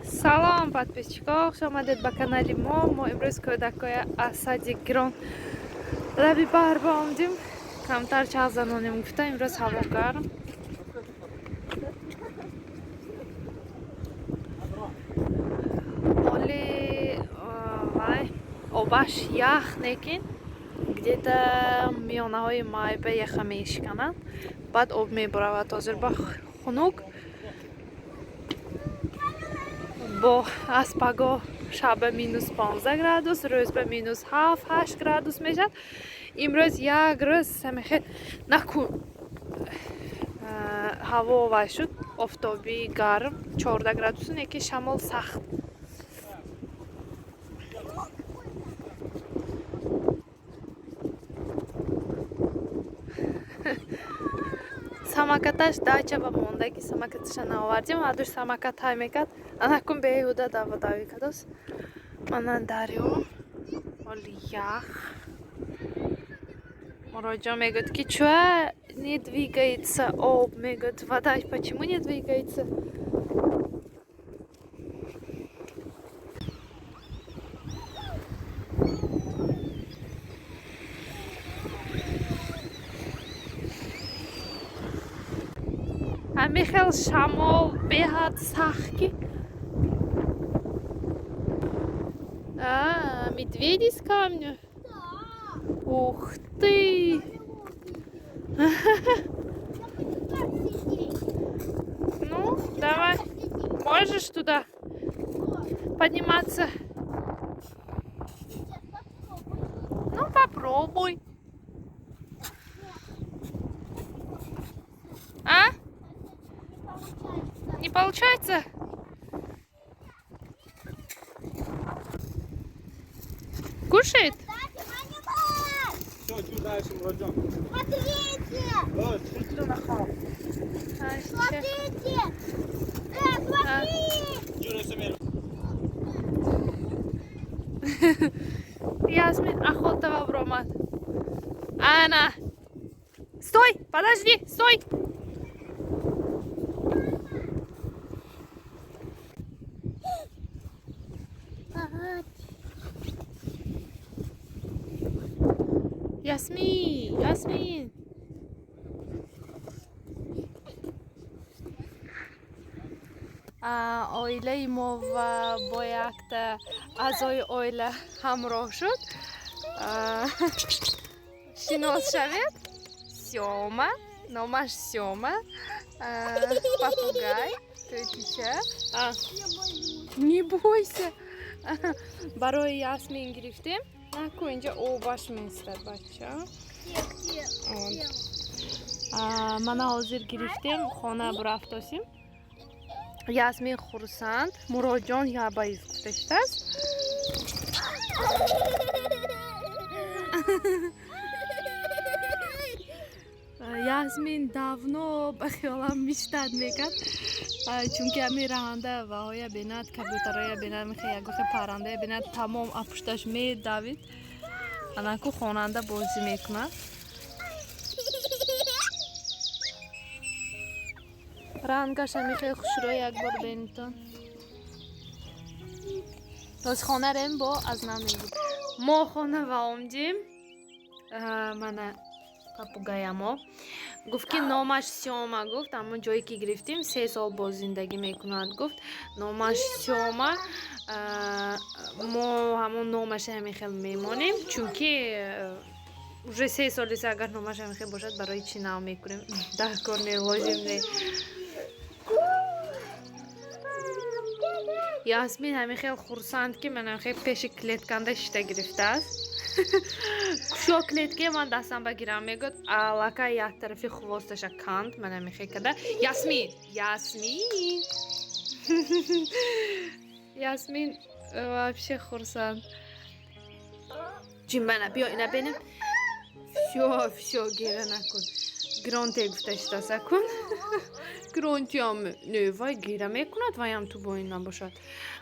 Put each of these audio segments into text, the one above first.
Салом, подписчикҳо, хуш омадед ба канали мо. Мо имрӯз кӯдакҳоя аз садик гирон лаби баҳр ба омадем. Камтар чағ занонем гуфта, имрӯз ҳаво гарм. Оли вай обаш ях, лекин где-то миёнаҳои май ба яха мешиканад, баъд об мебуравад. Ҳозир ба хунук, бо аз пагоҳ шаба -15 градус, рӯз ба -7-8 градус мешавад. Имрӯз як рӯз самехе накун ҳаво вай шуд, офтобӣ, гарм, 14 градусу, неки шамол сахт. Самокаташ дача ба мондаги, самокаташа наовардем. Ҳардуш самокат ҳай мекард, анакун беҳуда давадавӣ кардос. Мана дарё оли ях. Муроҷон мегӯяд, ки чӯа не двигается об, мегӯяд, вода почему не двигается? Ҳамин хел шамол беҳад сахт, ки медведи с камня. Ух ты! Ну, давай. Можешь туда подниматься? Ну, попробуй. А? Не получается? Кушает? Все, иду дальше, Мураджон. Смотрите! Смотрите! Смотри! Ясмин охота бромад. Ана! Стой! Подожди! Стой! Ясмин! Ясмин! Оилаи мо ва бо якта аъзои оила ҳамроҳ шуд. Шинос шавед. Сёма, номаш Сёма, попугай, тӯтича. Не бойся. Барои Ясмин гирифтем. Наку, инҷа обаш местад, бача. Мана ҳозир гирифтем, хона бурафтосим. Ясмин хурсанд, Муроҷон ябаиз гуфта шудааст. Ясмин давно ба хиёлам мечтать мекард, чунки ҳамин раҳанда ваҳоя бинад, кабутароя бинад, михе ягохе паррандая бинад, тамом апушташ медавид. Анаку хонанда бозӣ мекунад. Рангаш ҳамихе хушрӯ, як бор бинитон. Тоз хона рем, бо аз нав мегирем. Мо хона ва омдим. Мана попугаямо. Гуфт, ки номаш Сёма гуфт, ҳамон ҷое ки гирифтем, 3 сол боз зиндагӣ мекунад гуфт. Номаш Сёма. Мо ҳамон номаша ҳамин хел мемонем, чунки уже 3 солиса, агар номаш ҳамин хел бошад, барои чӣ нав мекунем? Дар кор не, лозим не. Ясмин ҳамин хел хурсанд, ки манам хел пеши клетканда шишта гирифтааст. Кушо клетке, ман дастам ба гирам, мегӯяд, аллакай як тарафи хвосташа канд, мана мехе када. Ясмин, Ясмин, Ясмин вообще хурсанд. Ҷимбана, биё, ина бинем. Всё, всё, гира накун. Гронте гуфта шитаса кун. Гронтиам не, вай гира мекунад, ваям ту бо ин набошад.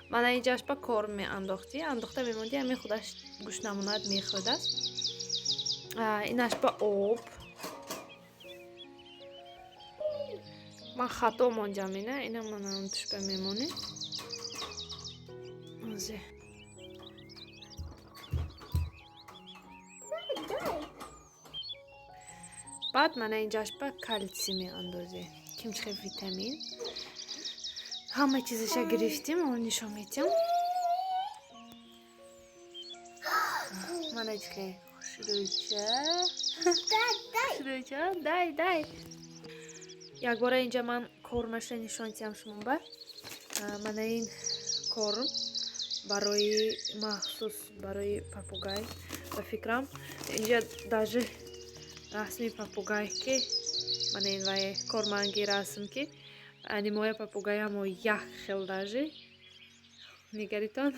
Мана инҷаш ба кор меандохтӣ, андохта мемондӣ, ҳамин худаш гӯшт намонад, мехӯрдааст. Инаш ба об. Ман хато монҷам, ина, ина манам тушба мемонем. Озе. Баъд мана инҷаш ба калтсий меандозем. Кимчихе витамин. Ҳама чизаша гирифтим, он нишон медиҳам. Мана чихе хушрӯйча. Хушрӯйча, дай, дай. Якбора инҷа ман кормаша нишон диҳам шумо ба. Мана ин корм барои махсус барои попугай. Ба фикрам инҷа даже расми попугай ки мана ин вай корманги расм ки анимоя попугаямо як хел даже нигаритон.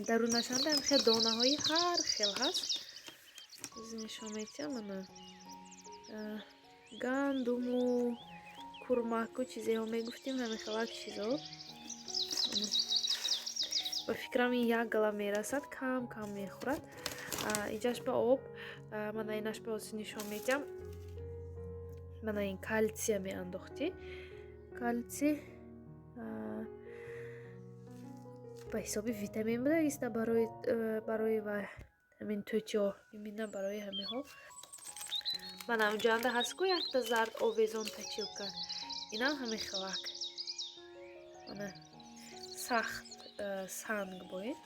Дарунашанда хел донаҳои ҳар хел ҳаст. Нишон медиҳам мана гандуму курмаку чизеҳо мегуфтим, ҳамин хелак чизо. Ба фикрам ин як гала мерасад, кам кам мехӯрад. Инҷаш ба об, мана инаш ба ози нишон медиҳам. Мана ин калтсия меандохтӣ. Калтсий ба ҳисоби витамин будагист барои ва ҳамин тӯтиҳо, именно барои ҳаминҳо. Мана унҷанда ҳаст ку якта зард овезон тачилка. Инам ҳамин хелак. Мана сахт санг боед.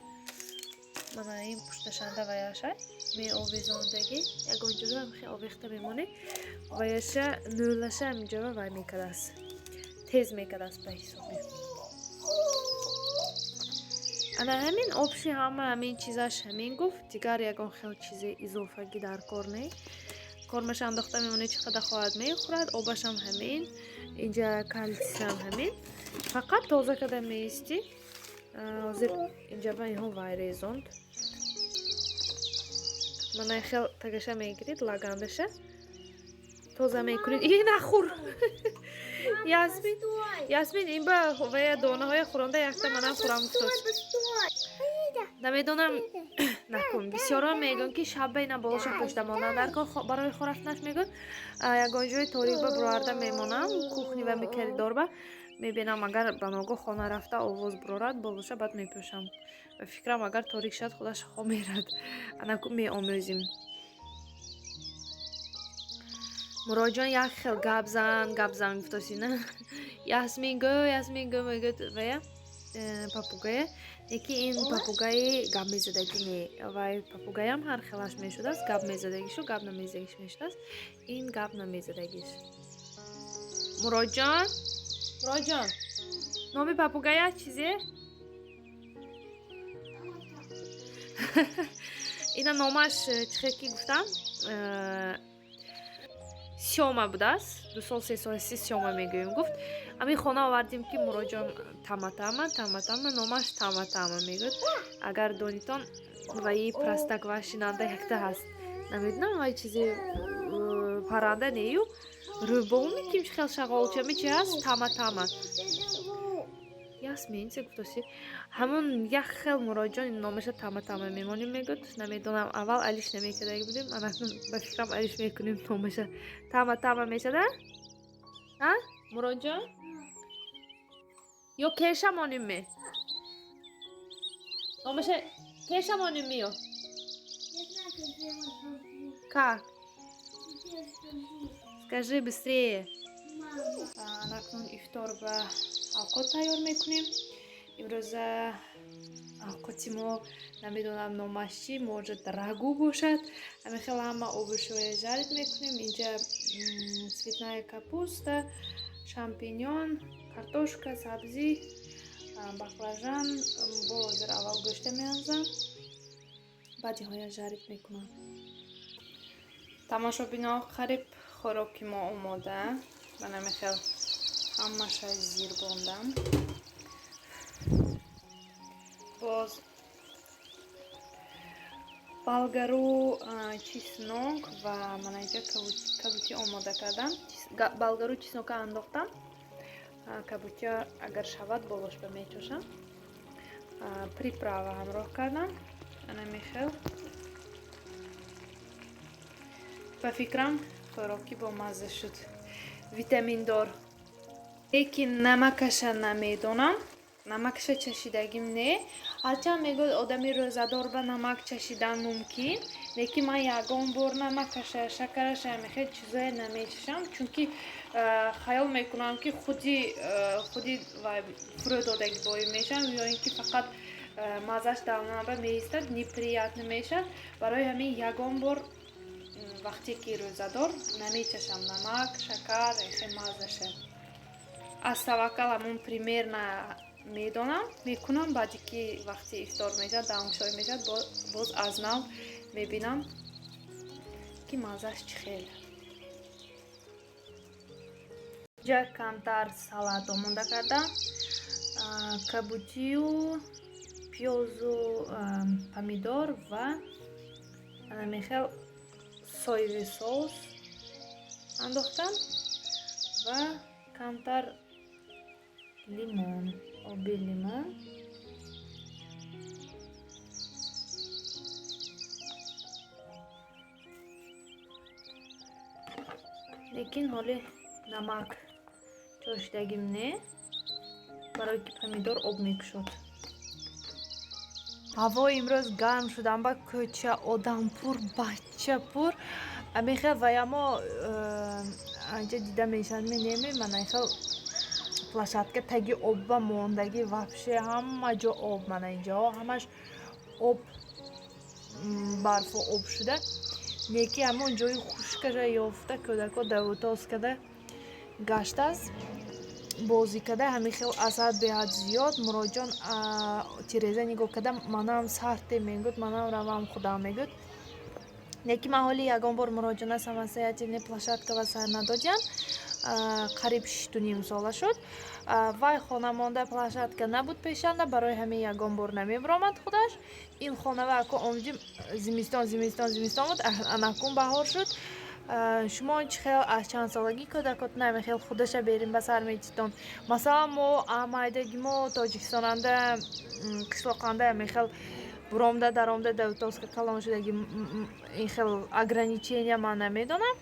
Мана ин пушташанда ваяша меовезондагӣ ягон ҷода ҳамихел овехта мемонед. Ваяша нӯлаша ҳаминҷоа вай мекардааст. Тез мекардааст ба ҳисоби. Ана ҳамин обши ҳама ҳамин чизаш ҳамин гуфт. Дигар ягон хел чизи изофагӣ дар кор не. Кормаша андохта мемонед, чӣ қадар хоҳад мехӯрад. Обашам ҳамин, инҷа калтсиям ҳамин. Фақат тоза карда меистӣ. Ҳозир инҷа ба инҳо вай резонд. Мана хел тагаша мегирид, лагандаша тоза мекунед. И нахӯр. Ясмин, Ясмин ин ба вая донаҳоя хӯронда якта манам хӯрам гуфтост. Намедонам накун. Бисёрон мегӯянд ки шаб ба ина болоша пӯшта монам. Дар кор барои хӯрафтанаш мегӯянд ягон ҷои торик ба буроварда мемонам, кухни ва коридорба мебинам, агар ба ногоҳ хона рафта овоз бурорад, болоша баъд мепӯшам. Ба фикрам агар торик шавад худаш хоб мерад. Анаку меомӯзим. Муроҷон як хел гап зан, гап зан гуфтоси на. Ясмин гӯ, Ясмин гӯ мегӯяд вая попугая. Яки ин попугаи гап мезадагӣ не. Вай попугаям ҳар хелаш мешудааст, гап мезадагишу гап намезадагиш мешудааст. Ин гап намезадагиш. Муроҷон, Муроҷон, номи попугая чизе? Ина номаш чихе ки гуфтам, Сёма будааст. 2 сол 3 сол си Сёма мегӯем гуфт. Ҳамин хона овардем ки Муроҷон тама-тама, тама-тама, номаш тама-тама мегӯяд. Агар донитон ваи простак ва шинанда якта ҳаст. Намедонам вай чизе парранда нею. Рӯбоми ким хел шағолчами чи ҳаст? Тама-тама. Ясмин се гуфтоси. Ҳамон як хел Муроҷон номаша тама-тама мемонем мегӯяд. Намедонам, аввал алиш намекардаги будем, анакнун ба фикрам алиш мекунем номаша. Тама-тама мешада? А? Муроҷон? Ё кеша монем ме? Номаша кеша монем ми ё? Как? Скажи быстрее. Анакнун ифтор ба авқот тайёр мекунем. Имрӯза авқоти мо намедонам номаш чӣ, может рагу бошад. Ҳамин хел ҳама овощҳоя жарить мекунем. Инҷа цветная капуста, шампиньон, картошка, сабзӣ, баклажан. Бо ҳозир аввал гӯшта меанзам, баъд инҳоя жарить мекунам. Тамошобино, қариб хӯроки мо омода. Ман ҳамин хел ҳамаша зир бондам. Боз балгару, чеснок ва мана инҷа кабути омода кардам. Балгару чеснока андохтам. Кабутия агар шавад болош ба мечошам. Приправа ҳамроҳ кардам. Ана мехел. Ба фикрам хӯроки бомазза шуд. Витаминдор. Лекин намакаша намедонам. Намакша чашидагим не. Ҳарчанд мегӯяд, одами рӯзадор ба намак чашидан мумкин, лекин ман ягон бор намакаша, шакараша, ҳамихел чизое намечашам, чунки хаёл мекунам, ки худи вай фурӯ додагӣ боӣ мешавам ё ин ки фақат маззаш даҳонамба меистад, неприятно мешавад. Барои ҳамин ягон бор вақте ки рӯзадор намечашам намак, шакар, хе маззаша. Аз таваккал ҳамон примерно медонам, мекунам. Баъде ки вақти ифтор мешавад, даҳонкушоӣ мешавад, боз аз нав мебинам, ки маззаш чӣ хел. Ҷа камтар салат омода кардам: кабутию пиёзу помидор ва анамехел соевый соус андохтам ва камтар лимон, оби лимон. Лекин ҳоли намак чошидагим не, барое ки помидор об мекушод. Ҳаво имрӯз гарм шудам, ба кӯча одампур, бачапур. Амихел ваямо анҷа дида мешавад, менеме манахел площадка таги обба мондагӣ, вообще ҳама ҷо об. Мана инҷоҳо ҳамаш об, барфу об шуда. Неки ҳамон ҷои хушкаша ёфта, кӯдако давутоз када гаштааст, бозӣ када. Ҳамин хел асад беҳад зиёд. Муроҷон тиреза нигоҳ када, манам сарте мегӯд, манам равам худам мегӯд. Неки ман ҳоли ягон бор Муроҷона самостоятельный площадка ва сар надодиям. Қариб 6,5 сола шуд. Вай хона монда площадка набуд пешанда, барои ҳамин ягон бор намебиромад худаш. Ин хонава ако омдим, зимистон, зимистон, зимистон буд, анакун баҳор шуд. Шумо чӣ хел, аз чанд солагӣ кӯдакот намехел худаша берин ба сар метитон? Масалан, мо майдаги мо тоҷикистонанда, қишлоқанда мехел буромда даромда давтоска калон шудаги, ин хел ограничения ман намедонам.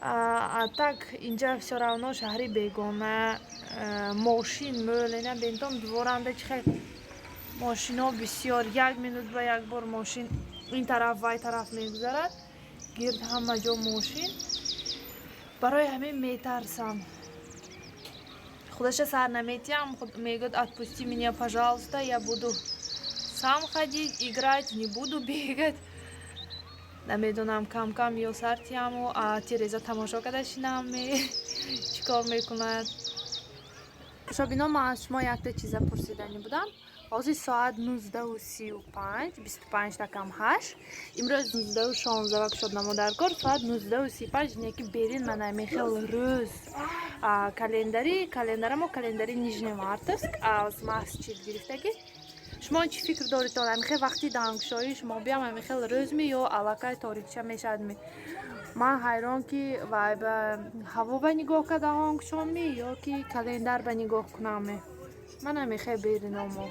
А так инҷа всё равно шаҳри бегона, мошин мӯлена бентон дворанда чӣ хел мошино бисёр, як минут ба як бор мошин ин тараф, вай тараф мегузарад, гирд ҳама ҷо мошин. Барои ҳамин метарсам, худаша сар наметиҳам. Мегӯяд: «Отпусти меня, пожалуйста, я буду сам ходить, играть, не буду бегать». Намедонам, кам кам ё сар тиҳаму тиреза тамошо карда шинам, чӣ кор мекунад. Шобино, ман аз шумо якта чиза пурсиданӣ будам. Ҳозир соат 19:35, 7:35. Имрӯз 19:16 вак шуд намодаркор, соат 19:35. Неки берин мана мехел рӯз календари, календарамо календари Нижневартовск аз масҷид гирифтагӣ. Шумо чӣ фикр доред? Амихел вақти даҳангушоӣ шумо биям, амихел рӯзми ё аллакай торикча мешавадми? Ман ҳайрон, ки вай ба ҳаво ба нигоҳ карда даҳонгушонми ё ки календар ба нигоҳ кунамми. Ман амихел бериномо.